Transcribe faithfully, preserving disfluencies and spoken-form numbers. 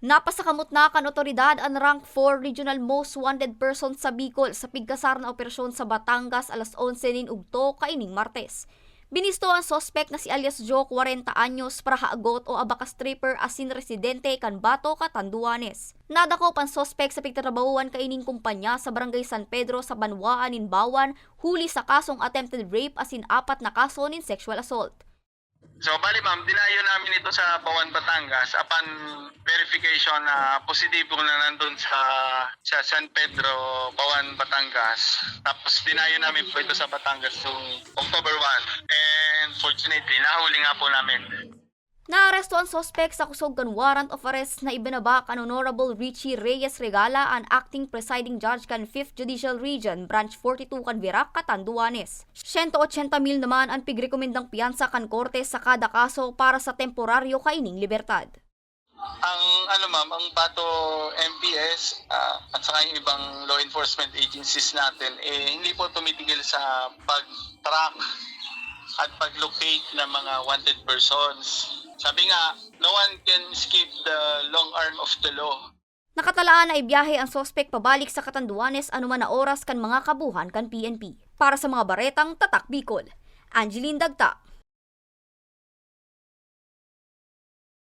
Napasakamot na kan otoridad an rank four regional most wanted person sa Bicol sa pigkasar na operasyon sa Batangas alas onse nin ugto kaining Martes. Binisto an suspek na si alias Joe, kwarenta anyos, parahagot o abaka stripper asin residente kan Bato, Catanduanes. Nadakop an suspek sa pigtatrabahoan kaining kumpanya sa Barangay San Pedro sa banwaan nin Bawan huli sa kasong attempted rape asin apat na kaso nin sexual assault. So, bali, ma'am, dinayo namin ito sa Bawan, Batangas. Upon verification na positibo na nandun sa, sa San Pedro, Bawan, Batangas. Tapos, dinayo namin po ito sa Batangas noong October one. And fortunately, nahuli nga po namin. Naaresto an suspek sa kusog kan warrant of arrest na ibinaba kan Honorable Richie Reyes Regala, an acting presiding judge kan Fifth Judicial Region, Branch forty-two kan Virac, Catanduanes. Siyento ochenta mil naman an pigrekomendang piyansa kan korte sa kada kaso para sa temporaryo kaining libertad. Ang ano, ma'am, ang Bato M P S, ah, at saka yung ibang law enforcement agencies natin, eh, hindi po tumitigil sa pag-track at pag-locate ng mga wanted persons. Sabi nga, "No one can escape the long arm of the law." Nakatalaan na ibiyahe ang suspek pabalik sa Catanduanes anuman na oras kan mga kabuhan kan P N P. Para sa mga baretang Tatak Bicol, Angeline Dagta,